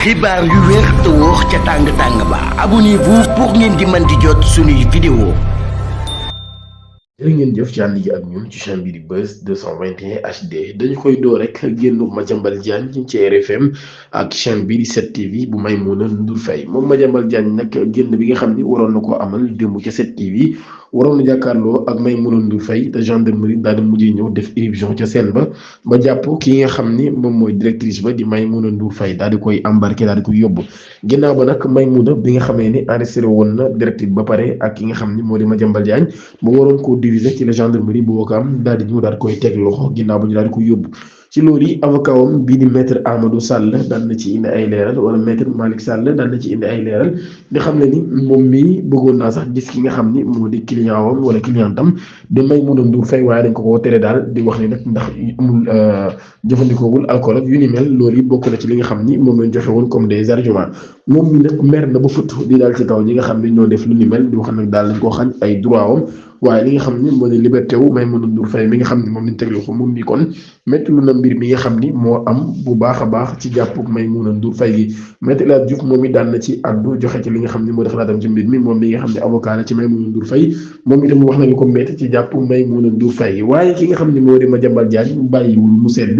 xibaar yu wér te wóor ca tàng-tàng ba abonnez-vous pour ngeen di mën di jot suñuy vidéo. jërë ngeen jëf ci ànd gi ak ñun ci chaîne bi di Buzz 221 HD dañu koy door rek génn Madiambal Diagne ci RFM ak chaîne bi di 7TV bu Maïmouna Ndour Faye moom Madiambal Diagne nag génn bi nga xam ni waroon na koo amal démb ca 7TV waroon na jàkkaarloo ak Maïmouna Ndour Faye te gendarmerie daal di mujjee ñëw def éruption ca scène ba jàpp ki nga xam ni moom mooy directrice ba di Maïmouna Ndour Faye daal di koy embarqué daal di koy yóbbu ginnaaw ba nag Maïmouna bi nga xamee ni enregistré woon na directive ba pare ak ki nga xam ni moo di Madiambal Diagne ba waroon koo diviser ci la gendarmerie bu Ouakam daal di ñëw daal di koy teg loxo ginnaaw ba ñu daal di koy yóbbu ci loolu yi avocat wam bii di maître Amadou Sall daan na ci indi ay leeral wala maître Malick Sall daan na ci indi ay leeral di xam ne ni moom mii bëggoon naa sax gis ki nga xam ni moo di client wam wala clientam di Maïmouna Ndour Faye waaye dañ ko koo tere daal di wax ni nag ndax amul jëfandikoowul alcool ak yu ni mel loolu yi bokk na ci li nga xam ni moom lañ joxe woon comme des arguments moom mi nag mer na ba fëtt di daal ci kaw ñi nga xam ni ñoo def lu ni mel di wax nag daal lañ koo xañ ay droit wam waaye li nga xam ni moo di liberté wu Maïmouna Ndour Faye mi nga xam ni moom lañ teg loxo moom mi kon métti lu na mbir mi nga xam ni moo am bu baax a baax ci jàpp Maïmouna Ndour Faye gi Maître El Hadji Diouf moom it daan na ci addu joxe ci li nga xam ni moo def xalaatam ci mbir mi moom mi nga xam ne avocat la ci Maïmouna Ndour Faye moom itam wax na lu ko métti ci jàpp Maïmouna Ndour Faye waaye ki nga xam ni moo di Madiambal Diagne bàyyiwul mu sedd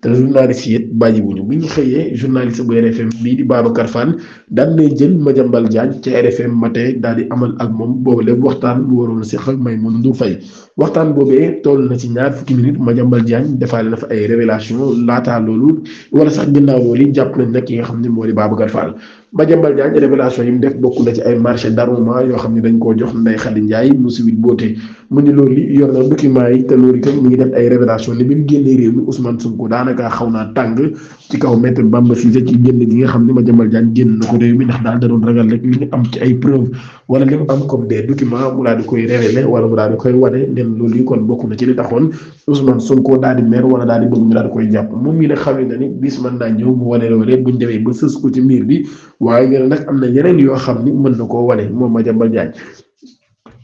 te journaliste yi bàyyiwuñu bi ñu xëyee journaliste bu RFM bii di Babacar Fane daan nay jël Madiambal Diagne ci RFM matin daal di amal ak moom boobu lépp waxtaan bu waroon a seq ak Maïmouna Ndour Faye waxtaan boobee toll na ci ñaar fukki minutes Madiambal Diagne defaale na fa ay révélation laataa loolu wala sax ginnaaw loolu jàpp nañ nag ki nga xam ne moo di Babacar Fall Madiambal Diagne révélation yi mu def bokk na ci ay marché d'armement yoo xam ne dañ koo jox Ndeye Khady Ndiaye mu siwit boote mu ni loolu yor na document yi te loolu itam mu ngi def ay révélation ni bi mu génnee réew mi Ousmane Sonko daanaka xaw naa tàng ci kaw maître Bamba Cissé ci génn gi nga xam ne Madiambal Diagne génn na ko réew mi ndax daal da doon ragal rek li ñu am ci ay preuve wala li mu am comme des documents mu daal di koy révélé wala mu daal di koy wane nen loolu yi kon bokk na ci li taxoon Ousmane Sonko daal di mer wala daal di bëgg ñu daal di koy jàpp moom mi nag xam ne ni bis mën naa ñëw mu wane loolu buñ demee ba sës ko ci miir bi waaye ngeen nag am na yeneen yoo xam ni mën na koo wane moom Madiambal Diagne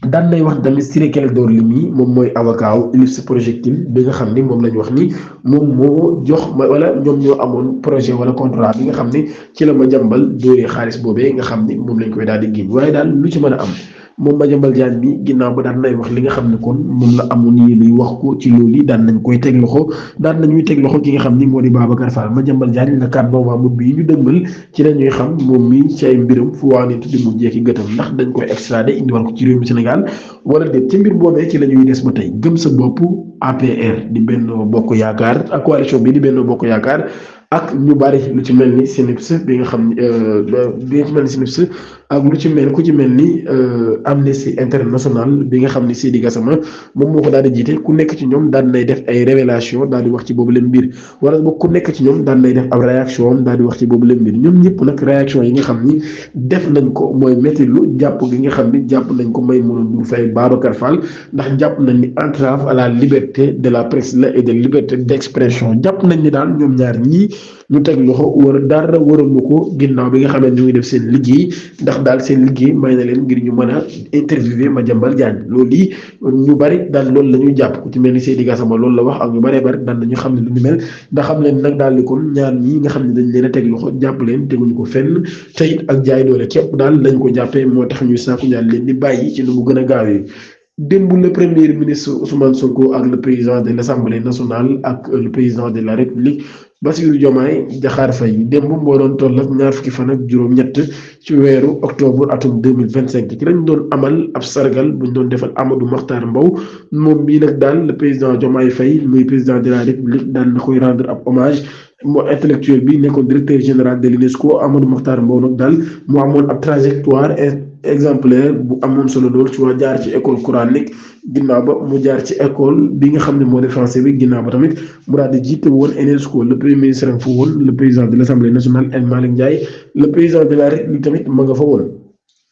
daan nay wax tamit Ciré Clédor Ly mi moom mooy avocat wu Ellipse Projectile bi nga xam ni moom lañ wax ni moom moo jox wala ñoom ñoo amoon projet wala contrat bi nga xam ni ci la Madiambal dóoree xaalis boobee nga xam ni moom lañ koy daal di giñ waaye daal lu ci mën a am moom Madiambal Diagne bi ginnaaw ba daan nay wax li nga xam ne kon moom la amoon yéen wax ko ci loolu yi daan nañ koy teg loxo daan nañuy teg loxo ki nga xam ni moo di Babacar Fall Madiambal Diagne le 4 novembre bii ñu dëgmal ci la ñuy xam moom mi ci ay mbiram fu waa nit di mu jekki gëtam ndax dañ koy extradé indiwal ko ci réew mi Sénégal wala déet ci mbir boobee ci la ñuy des ba tey gëm sa bopp APR di Benno Bokk Yaakaar ak coalition bi di Benno Bokk Yaakaar ak ñu bari lu ci mel ni SNEIPS bi nga xam ni bi nga ci mel ni SNEIPS ak lu ci mel ku ci mel ni Amnesty International bi nga xam ni Seydi Gassama moom moo ko daal di jiite ku nekk ci ñoom daan nay def ay révélation daal di wax ci boobu leen mbir wala boog ku nekk ci ñoom daan nay def ab réaction daal di wax ci boobu leen mbir ñoom ñëpp nag réaction yi nga xam ni def nañ ko mooy métti lu jàpp gi nga xam ni jàpp nañ ko Maïmouna Ndour Faye Babacar Fall ndax jàpp nañ ni entrave à la liberté de la presse la et de liberté d'expression jàpp nañ ni daal ñoom ñaar ñii ñu teg loxo war dara waralu ko ginnaaw bi nga xam ne ñu ngi def seen liggéey ndax daal seen liggéey may na leen ngir ñu mën a interviewer Madiambal Diagne loolu yi ñu bari daal loolu la ñuy jàpp ku ci mel ni Seydi Gassama loolu la wax ak ñu bari daal nañu xam ne lu ñu mel ndax xam leen nag daal di kon ñaar ñii nga xam ne dañ leen a teg loxo jàpp leen teguñu ko fenn te it ak jaay doole képp daal lañ ko jàppee moo tax ñuy sàkku ñaan leen di bàyyi ci nu mu gën a gaawee démb le premier ministre Ousmane Sonko ak le président de l'Assemblée nationale ak le président de la République Bassirou Diomaye Diakhar Faye démb moo doon toll ak ñaar fukki fan ak juróom-ñett ci weeru octobre atum 2025 ci lañ doon amal ab sargal buñ doon defal Amadou Mahtar Mbow moom bii nag daal le président Diomaye Faye muy président de la République daal na koy rendre ab hommage moo intellectuel bi nekkoon directeur général de l'UNESCO Amadou Mahtar Mbow nag daal mu amoon ab trajectoire exemplaire bu amoon solo lool ci waa jaar ci école coranique ginnaaw ba mu jaar ci école bi nga xam ne moo di français bi ginnaaw ba tamit mu daal di jiite woon UNESCO le premier ministre fa woon le président de l'Assemblée nationale El Malick Ndiaye le président de la République tamit ma nga fa woon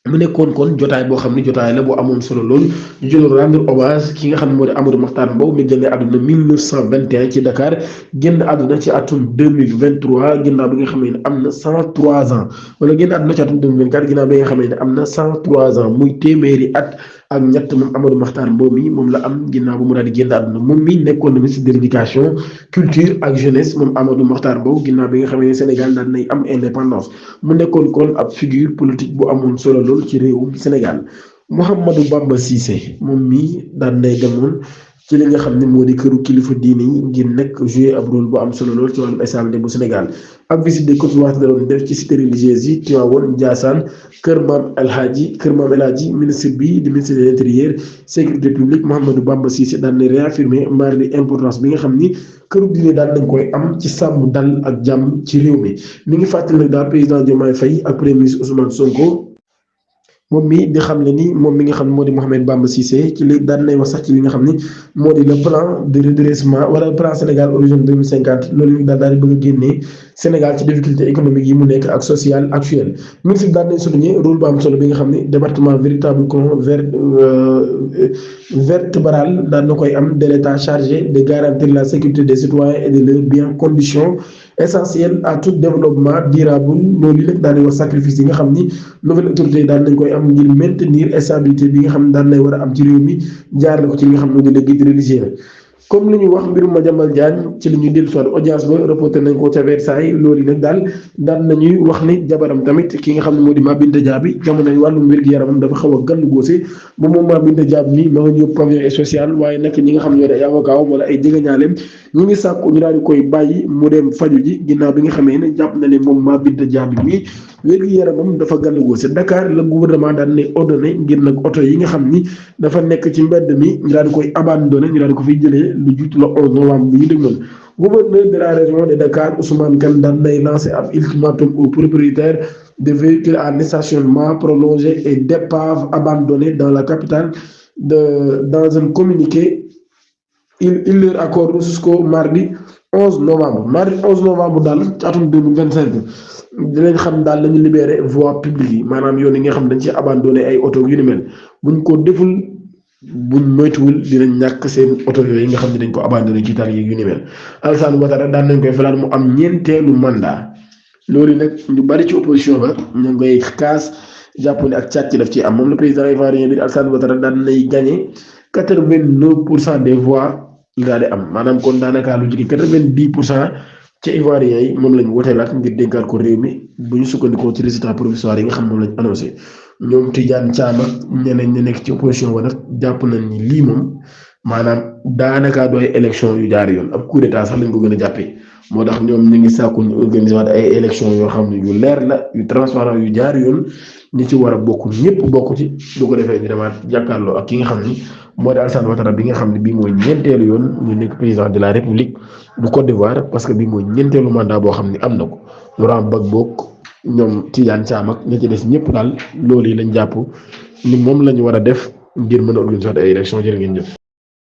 mu nekkoon kon jotaay boo xam ne jotaay la boo amoon solo lool ñu jëloon rendre hommage ki nga xam ne moo di Amadou Mahtar Mbow mi génne àdduna 1921 ci Dakar génn àdduna ci atum 2023 ginnaaw bi nga xam ne am na 103 ans wala génn àdduna ci atum 2024 ginnaaw bi nga xam ne am na 103 ans muy téeméeri at ak ñett moom Amadou Makhtar Mbow mi moom la am ginnaaw bu mu daal di génn àdduna moom mi nekkoon na ministre de l'éducation culture ak jeunesse moom Amadou Makhtar Mbow ginnaaw bi nga xamee ne Sénégal daan nay am indépendance mu nekkoon kon ab figure politique bu amoon solo lool ci réewum Sénégal. Mouhamadou Bamba Cissé moom mii daan nay demoon ci li nga xam ne moo di këru kilifa diine yi ngir nekk jouer ab rôle bu am solo lool ci wàllum stabilité bu Sénégal ak visite de confirmation da doon def ci cité religieuse yi Tivaouane Ndiassane kër maam El Hadji ministre bi di ministre de l'intérieur sécurité publique Mouhamadou Bamba Cissé daan na réaffirmer mardi importance bi nga xam ni këru diine daan nañ koy am ci sàmm dal ak jàmm ci réew mi ngi fàttali nag daal président Diomaye Faye ak premier ministre Ousmane Sonko. moom mi di xam ne ni moom mi nga xam ne moo di Mouhamed Bamba Cissé ci li daan nay wax sax ci li nga xam ni moo di le plan de redressement wala plan Sénégal horizon 2050 loolu daal di bëgg a génnee Sénégal ci difficulté économique yi mu nekk ak social actuel ministre bi daan nañ souligner rôle bu am solo bi nga xam ne département véritable colonne vertébrale daan na koy am de l'État chargé de garantir la sécurité des citoyens et de leurs biens conditions essentielles à tout développement durable loolu nag daan nañ wax sacrifice yi nga xam ni nouvelle autorité daan nañ koy am ngir maintenir stabilité bi nga xam ne daan nay war a am ci réew mi jaar na ko ci li nga xam ne di le guide religieux comme li ñu wax mbirum Madiambal Diagne ci li ñu dellu soit audience ba reporté nañ ko ca Versailles loolu nag daal daan nañuy wax ni jabaram tamit ki nga xam ne moo di Mame Binta Diaby jamono wàllum wér-gu-yaramam dafa xaw a gàllu góose ba moom Mame Binta Diaby mi ma nga ñëw pavillon social waaye nag ñi nga xam ne ñoo di ay avocat wala ay jegeñaaleem ñu ngi sàkku ñu daal di koy bàyyi mu dem faju ji ginnaaw bi nga xamee ne jàpp na ne moom Mame Binta Diaby mi wér-gu-yaramam dafa gàllu góose Dakar la gouvernement daan ne ordonné ngir nag oto yi nga xam ni dafa nekk ci mbedd mi ñu daal di koy abandonné ñu daal di ko fiy jëlee lu jiitu la 11 novembre bi ñu dégmal gouverneur de la région de Dakar Ousmane Kane daan nay lancé ab ultimatum aux propriétaires de véhicules en stationnement prolongé et d'épaves abandonnés dans la capitale dans un communiqué il leur accorde jusqu'au mardi 11 novembre daal ci atum 2025 dinañ xam daal lañu libéré voie publique yi maanaam yoon yi nga xam dañ ci abandonné ay oto yu ni mel buñ ko deful buñ moytuwul dinañ ñàkk seen oto yooyu nga xam ne dañ ko abandonné ci tali yu ni mel Alassane Ouattara daan nañ koy falaat mu am ñeenteelu mandat loolu nag ñu bari ci opposition ba ñu ngi koy kaas jàpp ne ak càcc daf ci am moom le président ivoirien bi Alassane Ouattara daan nay gagné 89% des voix yi daal di am maanaam kon daanaka lu jege 90% ci ivoiriens yi moom lañ woteelaat ngir dénkaat ko réew mi bu ñu sukkandikoo ci résultat provisoire yi nga xam moom lañ annoncé ñoom Tidiane Thiam ak ñeneen ñi nekk ci opposition ba nag jàpp nañ ni lii moom maanaam daanaka dooy élection yu jaar yoon ab coup d'état sax lañ ko gën a jàppee moo tax ñoom ñu ngi sàkku ñu organiser waat ay élection yoo xam ne yu leer la yu transparent yu jaar yoon ñi ci war a bokk ñëpp bokk ci bu ko defee ñu demaat jàkkaarloo ak ki nga xam ni moo di Alassane Ouattara bi nga xam ne bii mooy ñeenteelu yoon ñu nekk président de la République bu Côte d'Ivoire parce que bii mooy ñeenteelu mandat boo xam ne am na ko Laurent Gbagbo ñoom Tidiane Thiam ak ña ci des ñëpp daal loolu yi lañ jàpp ni moom la ñu war a def ngir mën a organiser ay élection jërë ngeen jëf.